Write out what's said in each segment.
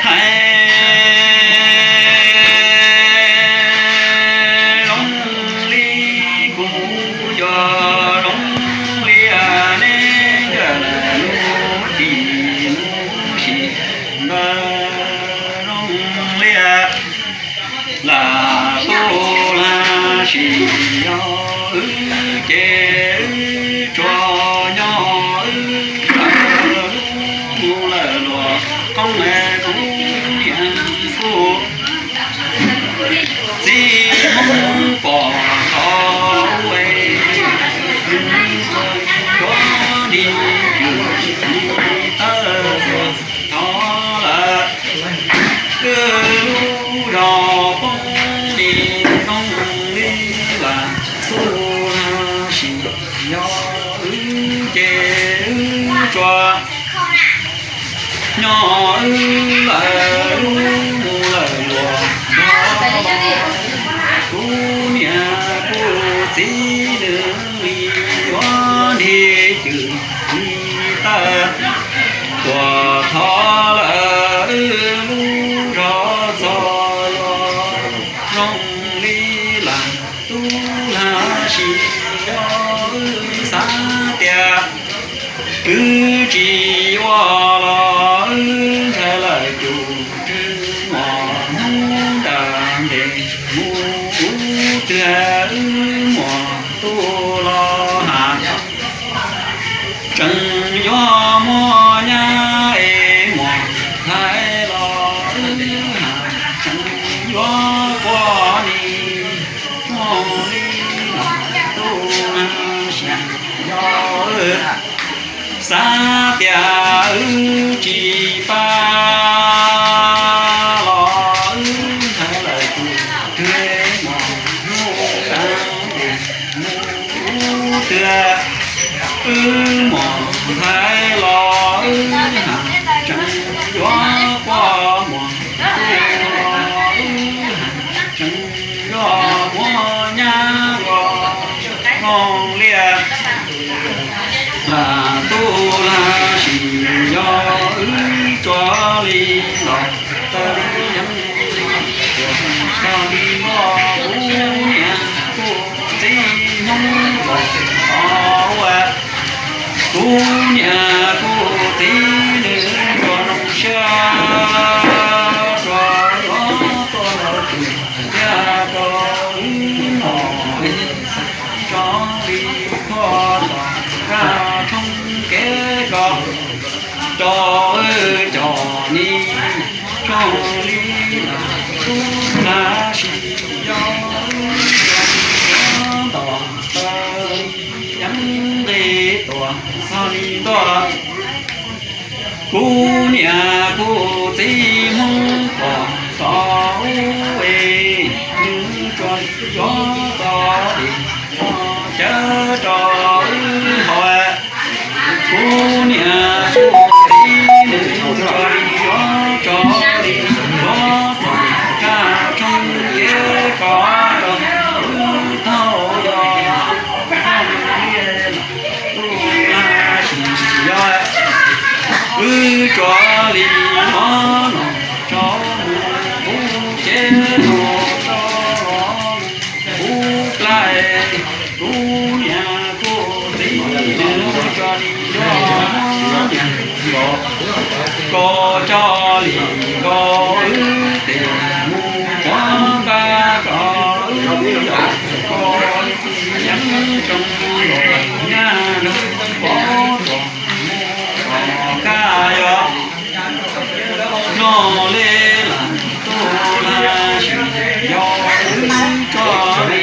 Hais zoo li kuv yuav zoo li neb nkawd lub txiv lub sim ntawd zoo li lam tub lam sim yog wb ces wb tsuas nyob wb lawm lub mus lawm luag qoob lawm kuv niam kuj txiv Hmoob pom thov ua, tsuas nti cwm li tawb tuaj thov lawm. Wb lub zos poob li zoo li lam tub lam sim yog wb ces wb tsuas nyob wb lawm lub mus lawm luag, kuv niam kuv txiv nws li yuav nti cwm li tawb tuaj thov lawm. Wb lub zos txog yuav zoo li lam tub lam sim yog wb xav tias wb tsis ua los wb ntshai lawm tus twg muaj hnub nram ntes mus ub twg wb muaj tub los has. Tseem yuav muaj nyab es muaj ntxhais los wb has, tseem yuav quaj ni muaj li los tub lam sim yog wb xav tias wb tsis pab los wb ntshai lawm tus twg muaj hnub nram ntes mus ub twg wb muaj ntxhais los wb has, tseem yuav quaj muaj tub los wb has, tseem yuav muaj nyab ua moos liaj. Lam tub lam sim yog wb tsuas li los taw li yeeb li tuam txog li noj kuv niam kuv txiv Hmoob los thov ua. Kuv niam kuv txiv nws tsuas zoo siab tsuas yuav tuaj los tsuas thiab rau wb mos tso li koj los kaj tshoob kev koj rau wb cov ni zoo li los tub lam sim yog wb tsuas li yuav nto taw li yeeb nqi tuam txog li ntuj. Kuv niam kuv txiv Hmoob pom tau es nws tsuas li yuav tau es tso cawv rau wb haus. Kuv niam kuv txiv nws tsuas li yuav tso li yuav tau kaj tshoob kev koj rau wb thaum yog tub lam sim yog wb tsuas li yuav los tso mus kuv cev los tso los kuv plai. Kuv niam kuv txiv nws tsuas li yuav muab niam nkaus kom tso li nkaus wb tes mus quav npab kom wb yog kom yeeb tsoom los nyab nrog pov tuam mus kom kaj yog noj li lam tub lam sim yog wb tso li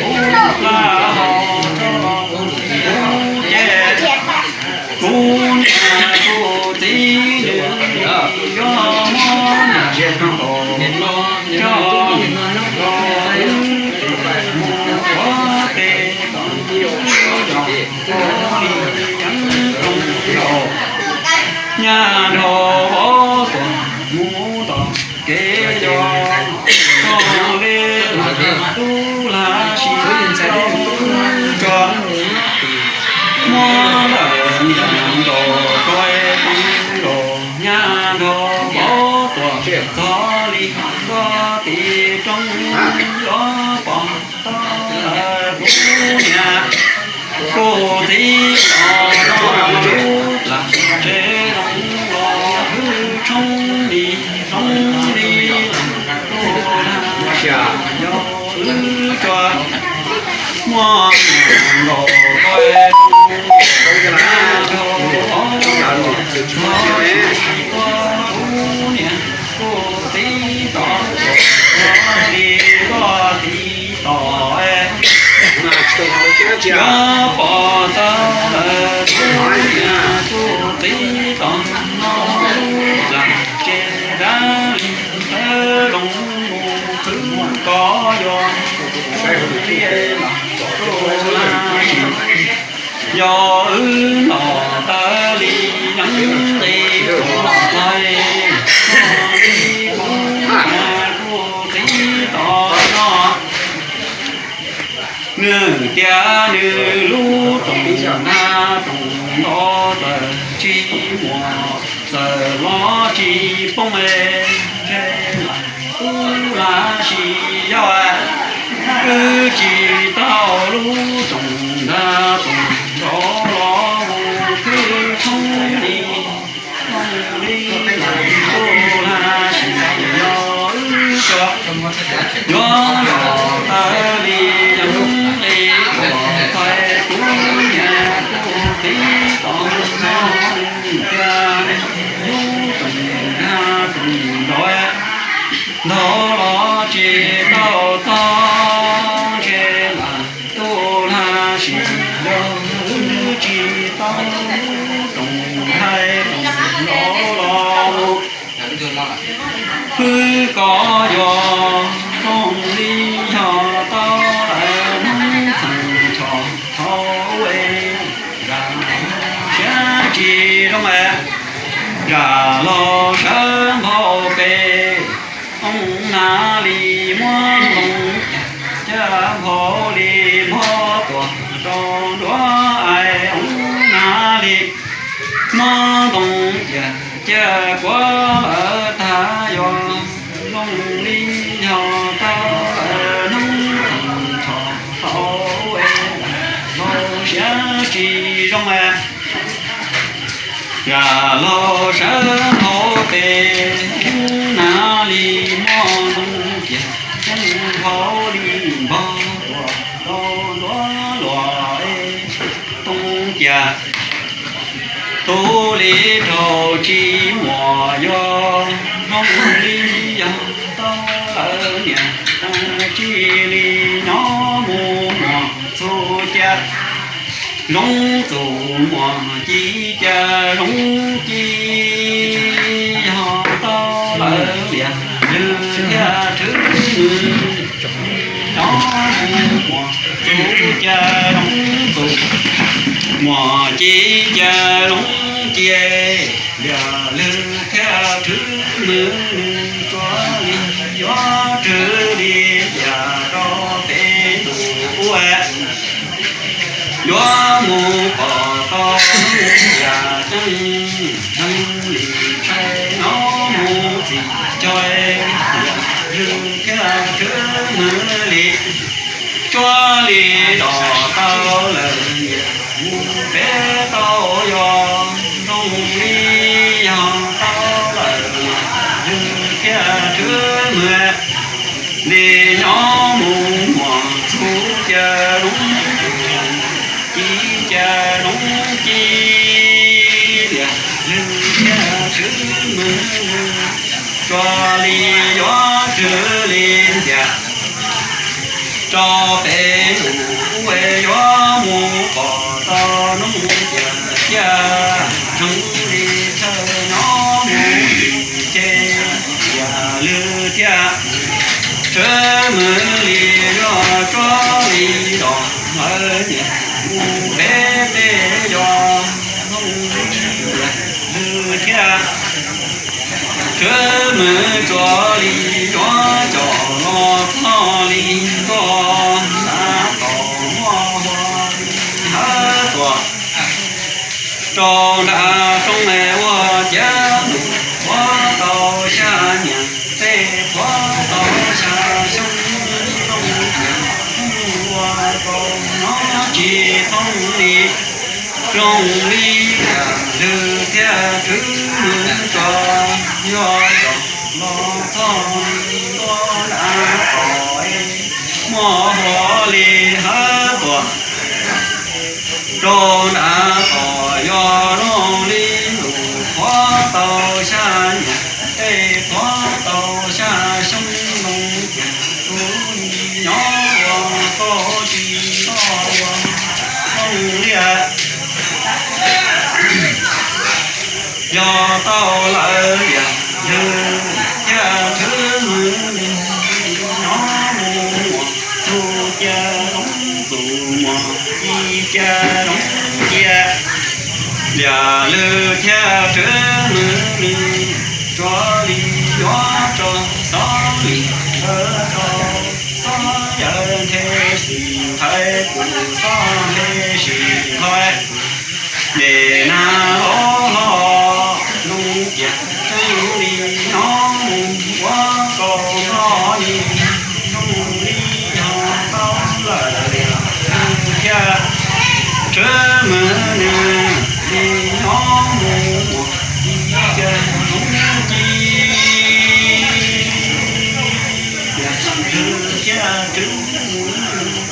kuv plab hau tso kuv cev. Kuv niam kuv txiv nws li yuav Yog ua li yeeb rooj los, nyab nrog vauv tuaj mus tom kev yos, koj li tub lag sis tub tsuag, muab lawm niam nkaus rau poob nkaus, nyab nrog vauv tuaj txog li koj tiv roob, yuav pom tau lawm kuv niam kuv txiv los no lub plag tsev zoo los hwj tshoob li zoo li kuv lag, yog wb tsuag muaj niam nkaus koj, nyab nrog vauv txog li koj niam kuv txiv tos, txog li koj txiv tos, yuav pom tau lawm kuv niam kuv txiv tos no lub plag tsev dab li thawb zoo mus khwv koj yuav li los tus lag sis, yog wb los tawm li yeeb nqi tuaj txog li kuv niam kuv txiv tos no. Nws tias nws lub rooj nag rooj nto txawm tsis muaj, txawm los tsis poob, ntshe lam tub lag sis yog wb tsis tau lub rooj nag rooj nto los mus khwv tshoob li zoo li lam tub lag sis yog wb tsuag yuav los tawm li yeeb nqi tuaj txog kuv niam kuv txiv tos no, tias lub rooj nag rooj nto nto los tsis tau txog, ntshe lam tub lag sis yog wb tsis tau lub rooj nag rooj nto los mus khwv koj yuav zoo li yog tau lawm hnub txheej tshom thaum ub, zam siab tsis zoo, zam los sawv nphau pem, hoob nag li muab ntoo caj nphau li npog tuaj rau nruab, hoob nag li muab ntoo caj caj kuav lawm tag, yuav zoo li yog tau lawm hnub txheej tshom thaum ub, zam los siab tsis zoo, zam los sawv nphau pem, hoob nag li muab ntoo caj caj nphau li npog tuaj rau nruab luag, ntoo caj tu li rau tsis muaj, yuav zoo li yog tau lawm niam, tsis li nyob mus muaj txhua cas, zoo txhua muaj ci cas zoo ci, yog tau lawm liam lwg thiaj rhwv mws, nyob mus muaj txhua cas zoo txhua muaj ci cas zoo ci, liam lwg thiaj rhwv mws, nws tsuas li yuav rhwv li cas rau peb ntus ub, yuav mus pom tau yam ceeb, zoo li tshais nyob mus txhis caug, liam lwg thiaj rhwv mws li, tsuas li los tau lawm niam, mus peb tau yuav zoo li yog tau lawm niam, lwg thiaj rhwv mws li, nyob mus muaj txhua cas zoo ci cas zoo ci, liam lwg thiaj rhwv mws, tsuas li yuav rhwv li ntxias rau peb ntus ub, yuav mus pom tau noob cas thiaj zoo li tshais nyob mus txhis caug, liam lwg thiaj rhwv mws li, yuav tsuas li los lawm niam, peb tej yog lwm thiab. Txwv Mws Tsuas li yuav coj los txog li ntuj, nram tom muaj hua li hawv tuam. Rau nram roob ua ciav lus, puav tau xya niam tej, puav tau xya xyoo, zoo tias ua tau nyob tsis thoob li. Zoo li yam lwm thiab, Txwv Mws Tsuas yuav coj los txog li ntuj, nram tom muaj hua li hawv tuam. Rau nram tom yog zoo li lus, puav tau xya niam tej, puav tau xya xyoo, zoo tias tus nyob ua koj tsis nto ua zoo li. Yog tau lawm tias yog thiab, Txwv Mws nyob mus muas, tus cia zoov tus muas, ci cia zoov cia. Yam lwm thiab, Txwv Mws Tsuas li yuav tso xov li ntawd rau Xob Yawm Nthe Xim Nthaiv, kuv Xob Nthe Xim Nthaiv. Nim no los hlob, zoo tias tseeb li nyob mus ua koj noj li, zoo li yog tau lawm tias, Txwv Mws nws li nyob mus muas, ci cia zoov ci. Yam lwm thiab, Txwv Mws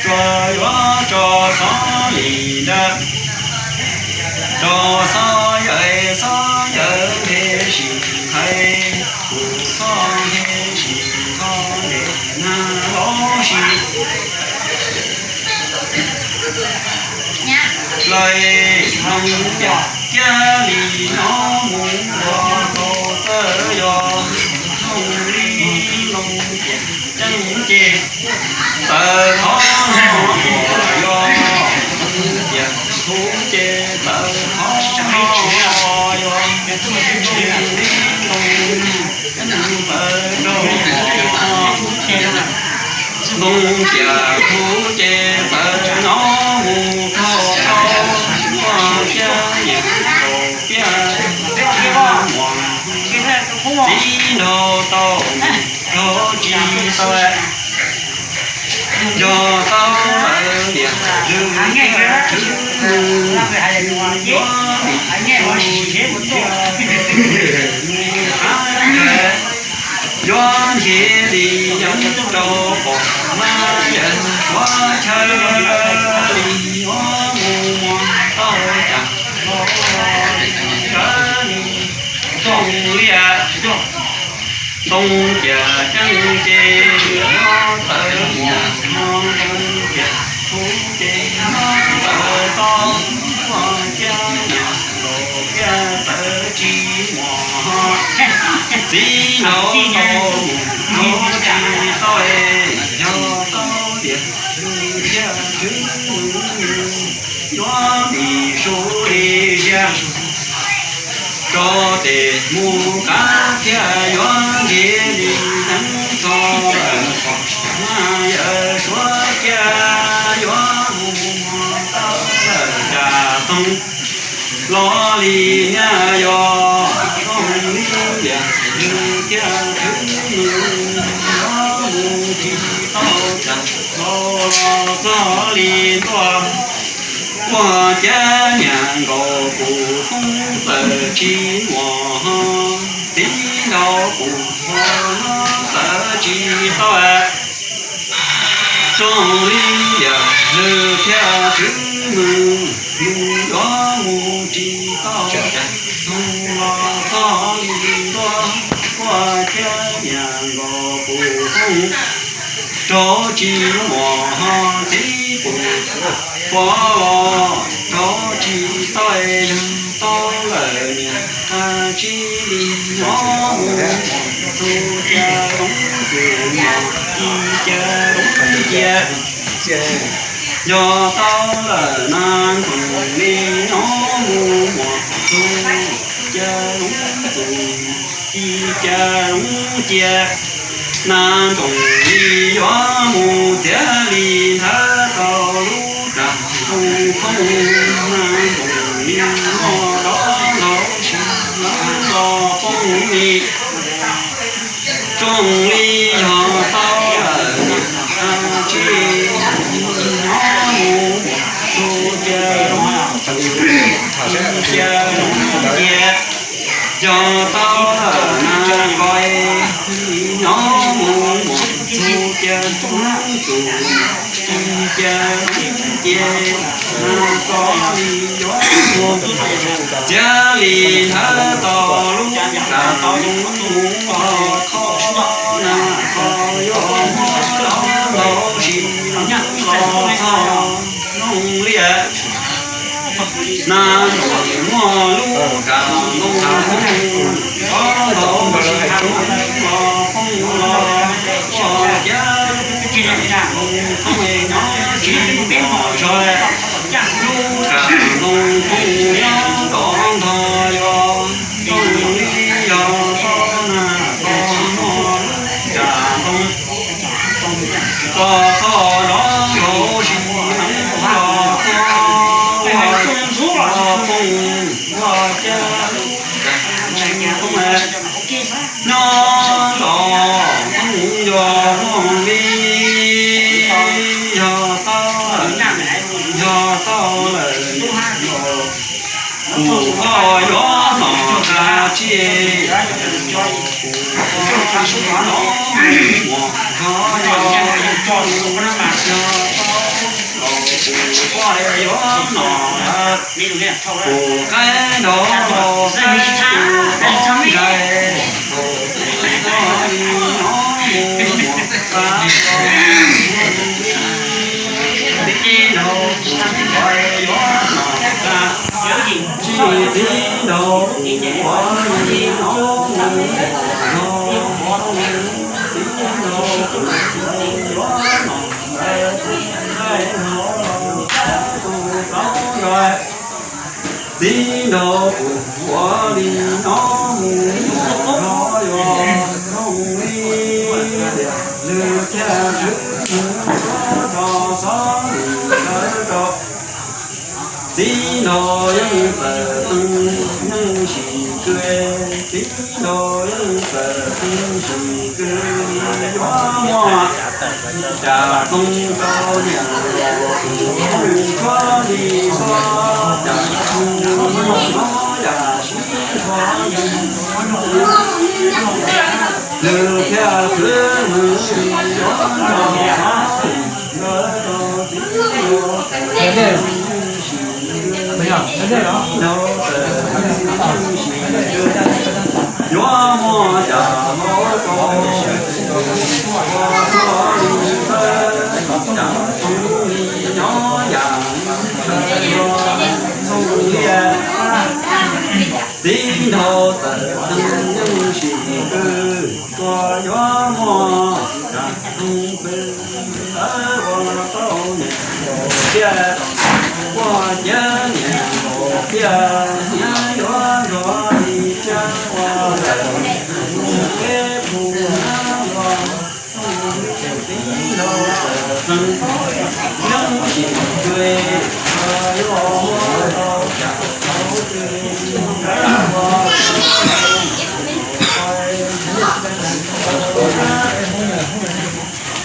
Tsuas yuav tso xov li ntawd rau Xob Yawm, Xob Yawm Nthe Xim Nthaiv, kuv Xob Nthe Xim Nthaiv, nim no los sis lawv zoo tias cia li nyob mus ua koj txawj yog zoo li loo tias tseeb ces txawv thov no uas yog tias kuv ces txawv thov no yog li loo txawv rau no. Loo tias kuv ces txawv nyob mus txog rau muaj cia niam kaum peb muas, txiv nraug tau mus nrog tsis tau. Yog tau lawm tias lwm thiab, Txwv Mws yuav mus yuav mus qab, yuav nce li yog rau pom na yawm Suav chaw li yuav mus muas tau cas los rawv li zoo li. Ntoo tias ceeb ces nyob txawv muas no, ntoo tias kuv ces nyob txawv tau, muaj cia niam kaum peb txawv tsis muas, txiv nraug tau mus nrog tsis tau. Yog tau tias lwm thiab, Txwv Mws yuav dim su li ziab rau tes mus qab thiab, yuav nce li neeb txog lawm pom na yawm Suav kiag, yuav mus muas tau lawm cas toog los li nyab yog zoo li yam lwm thiab, Txwv Mws yuav mus tsis tau cas los txog li ntuj, muaj cia niam nkaus kuv poob txawm tsis muas, txiv nraug kuv ho nyob txawv tsis tau. Zoo li yam lwm thiab, Txwv Mws mus yuav mus tsis tau cas toog los txog li ntuj, muaj cia niam nkaus kuv poob rau tsis muas, txiv kuv pov los rau tsis tau. Yog tau lawm niam qab tsis li nyob mus muas, tus cia roob tus muas, ci cia roob cia. Yog tau lawm na nkoos li nyob mus muam txug, ca loob txug ci ca loob cia. Na nkoos li yuav mus txiav li nthawv tau lub rag nkoos phooj. Na nkoos li muaj rov ntaus sis los poob li. Zoo li yog tau lawm niam tsis nyob mus muam txug ca loob txug ci ca loob cia. Yog tau lawm na nkoos li nyob mus muam txug ca loob txug ci ca loob cia. Na nkoos li yuav mus txiav li nthawv tau lub rag nkoos mus kho na kho yuav muab rov ntaus sis los txog zoo li na nkoos muaj lub rag nkoos phooj, rov ntaus sis los phooj los ua ciav lub rag nkoos phooj nyob tsis pom zog. Lub rag nkoos phooj nyob nrov ntog yog zoo li yog tau na tau muaj lub rag nkoos tau txog nrov ntaus sis los txog ua phooj ua ciav lub rag nkoos phooj nyob nrov phooj yog zoo li yog tau lawm, yog tau lawm niam los kuv koj yuav hnov dab tsi? Kuv koj yuav hnov muam koj yog, yog tau los kuv koj yuav hnov dab tsi? Kuv qaib nrov los kuv qaib kuv txhob ntsais, kuv koj li nyob mus muam qab los txij nrog kuv koj yuav hnov dab tsi? Txij nrog kuv koj li nyob mus muam qab los txij nrog kuv koj yuav hnov dab tsi? Txij nrog kuv ua li nyob mus muam qab los zoo li tias lwg thiaj swb mus txog txhob lwm lawv rau. Txij nrog yeej txawm yeej sim kwv, txij nrog yeej txawm yeej sim kwv li yuav muaj cas txoog rau niam los kuv tshuab li txhob cas txoog li yuav yam sib kho li lwg thiaj swb mus li yuav txog txhob lwm lawv rau. Txij nrog txawm txij nrog txawm txij sim yuav muaj cas los rau, ua txoj li txawb cas txoog li nyob yam zoo li txij nrog txawm txij yeej sim kwv, tsuas yuav muaj cas txoog pes ntawd ua tau niam laus thiab, ua ciav niam laus thiab, yuav nrog li tsab ua lawm peb phu nyob los txij nrog txawm txij yeej sim kwv, tsuas yuav muaj tau cas txoog pes ntawd ua tau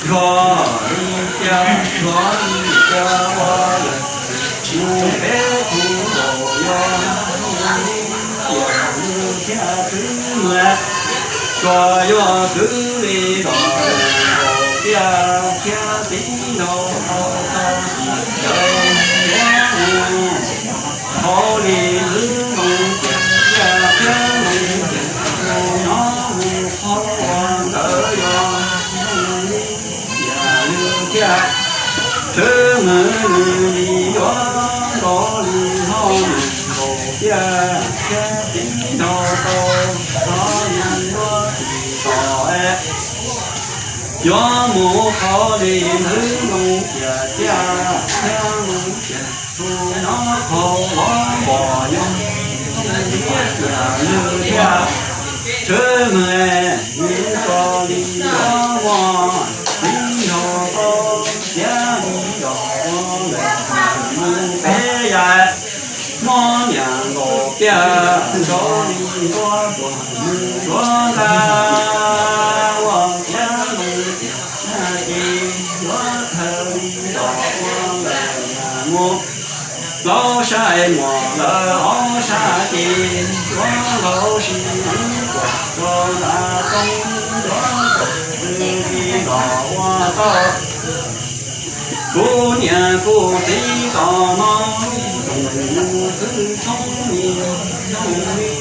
nrog li cas, nrog li cas ua lawm mus peb phu los yog yam li thiaj twb mus, tsuas yuav twb li los thiaj thiab txij nrog tau tau sim ntawd yuav mus hauv li lwb nkoos ciam thiab thiab nkoos ciam tus nyob mus qhov uas ntawd yog zoo li yam li thiaj swb mus li yuav nkaus li hauj lwm nkaus thiaj thiab txij nrog tau hauv li yuav tsis tom yuav mus hauv li lwb nkoos ciam thiab thiab nyob qhov uas pom yog ib tiam lwm thiab, tshwj meej nws tso li yuav muaj txiv nrog tau tiav li los ua lawm mus peb yam, muab niam nkaum piaj nrov li nruab tuag mus nruab nrag ua tiav li tiam ces yuav khaws li los ua lawm mus. Plaub sab muag lawv ob sab ces yuav nkaus sis ib puas tso nta roob yuav tawm li los ua tau. Kuv niam kuv txiv tos no, tus mus khwv tshoob li, zoo li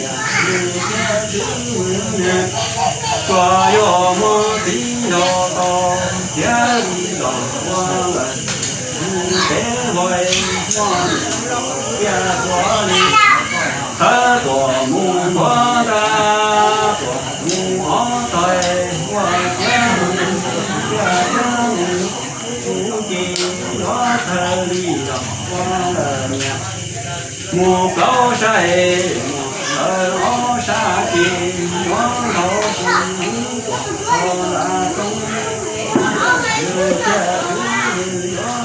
yam nws thiab tshwj meej nws, tsuas yuav muaj txiv nrog tau, tiav li los ua lawm mus peb hauv, muaj niam nkaum piaj tuav li, thawb tuam mus nruab nrag, tuam mus ob tog, ua tiav mus piaj tiav mus, kuv ces yuav khaws li los ua lawm niam. Mus plaub sab muag lawv ob sab ces yuav nkaus sis ib puas tso nta roob, yuav txwv li los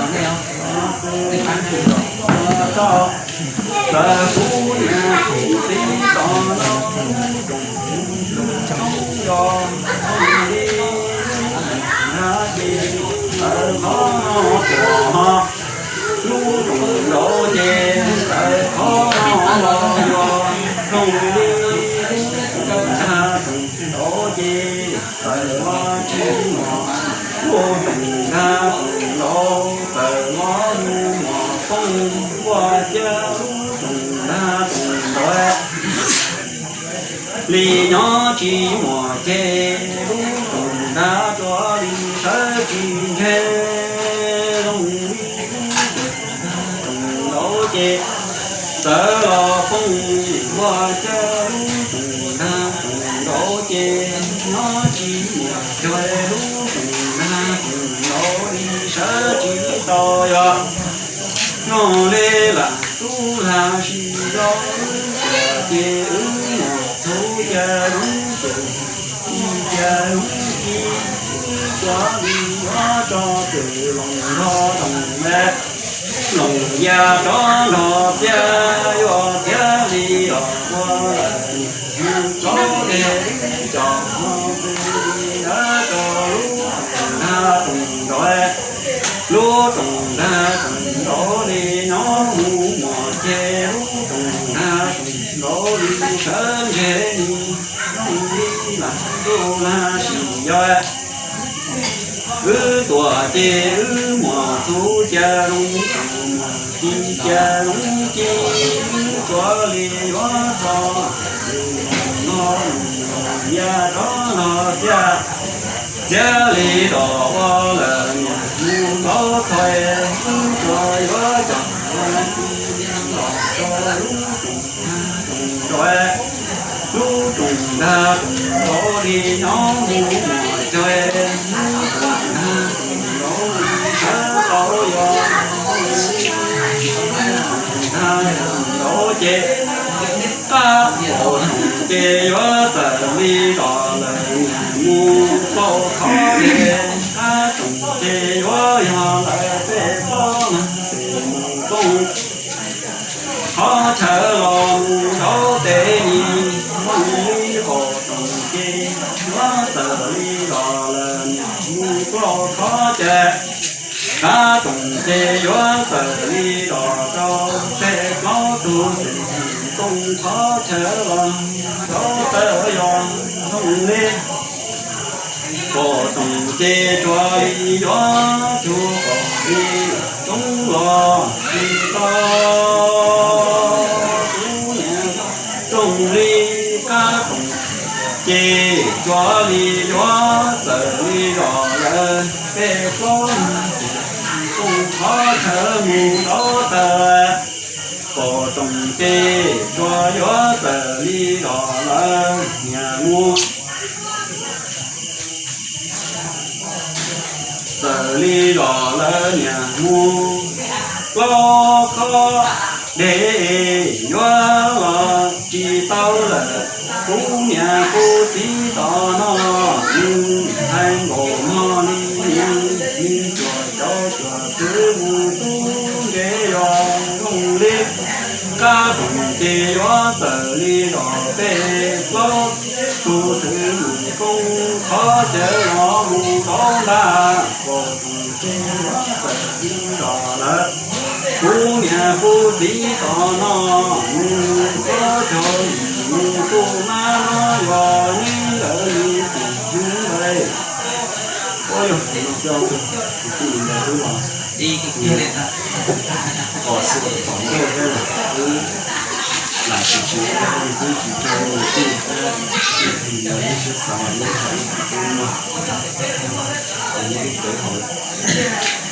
ua tau. Lawv kuv niam kuv txiv tos no, lub rooj yog li nrag ces lawv qhov no tuam ho, lub rooj nraud ces lawv qhov no los yog rooj li, lub rooj nrag rooj nraud ces txawm los tsis muaj, lub rooj nrag rooj nraud txawm los mus muaj poob ua ciav lub rooj nrag rooj nraud li nyob tsis muaj ces lub rooj nrag tsuas li sawv tsis ntshe, zoo li lub rooj nrag rooj nraud ces txawm los poob ua ciav lub rooj nrag rooj nraud ces nyob tsis muaj cuag lub rooj nrag rooj nraud li sawv tsis tau yog. Zoo li lam tub lam sis yog wb tuaj ces wb muaj txuj ca lub txuj ci ca lub ci, wb cov li yuav tso txwm loos nrog rooj me, loos ya rov nrog txiaj, yuav tiav li los ua lawm mus txog ces wb cov no txwm li yuav rau lub rooj nrag rooj nraud, lub rooj nrag rooj nraud li nyob mus muaj ces lub rooj nrag rooj nraud li sawv ntshe li, zoo li lam tub lam sis yog wb tuaj ces wb muaj txuj ca lub txuj, muaj ci ca lub ci, wb cov li yuav tso txwm loos nrog rooj ya rov nrog txiaj, tiav li los ua lawm niam mus nkaus txog, wb cov yuav coj los rau lub rooj nrag rooj nraud, lub rooj nrag rooj nraud li nyob mus muaj ces lub rooj nrag rooj nraud li sawv tau yog, lub rooj nrag rooj nraud ces qab pom rooj ces yuav txawm li los lawm niam mus plaub qhov ces, qab rooj ces yuav yog lawm peb plaub leeg xwb mus poob qhov chaw los mus nraud tes li, zoo li pom rooj ces yuav txawm li los lawm niam mus plaub qhov ces, qab rooj ces yuav txawm li los rau peb plaub tug xwb mus poob qhov chaw los nraud tawm yog zoo li pom rooj ces tsuas li yuav cug pom li roob los tsis tau. Kuv niam, zoo li qab rooj ces tsuas li yuav txawm li los lawm peb plaub leeg xwb mus poob qhov chaw mus nraud tawm, pom rooj ces tsuas yuav txawm li los lawm niam mus, txawm li los lawm niam mus plaub Txhob deb yuav los tsis tau lawm, kuv niam kuv txiv tom no nws hais nkaus no li, nws cuag cov cuag txwv mus tub nkev yog zoo li qab phoom ces yuav txawm li zos peb plaub tus xwb mus koob qhov chaw los mus rau nram kaum phoom ces yuav txawm li zos lawm. Kuv niam kuv txiv tom no nws txhob cog mus kuj mab no yog neb ntawd li tim hwv lawm. Ua yog no xwb, tus tij ntawd wb los ib os xwb tom ncauj thiab los wb lam tsis tsis ua li xwb tsis tso ua tij thiab, tij ntawd wb siab xav los wb hais ib txwm tub no, ces neb lub tsev hauv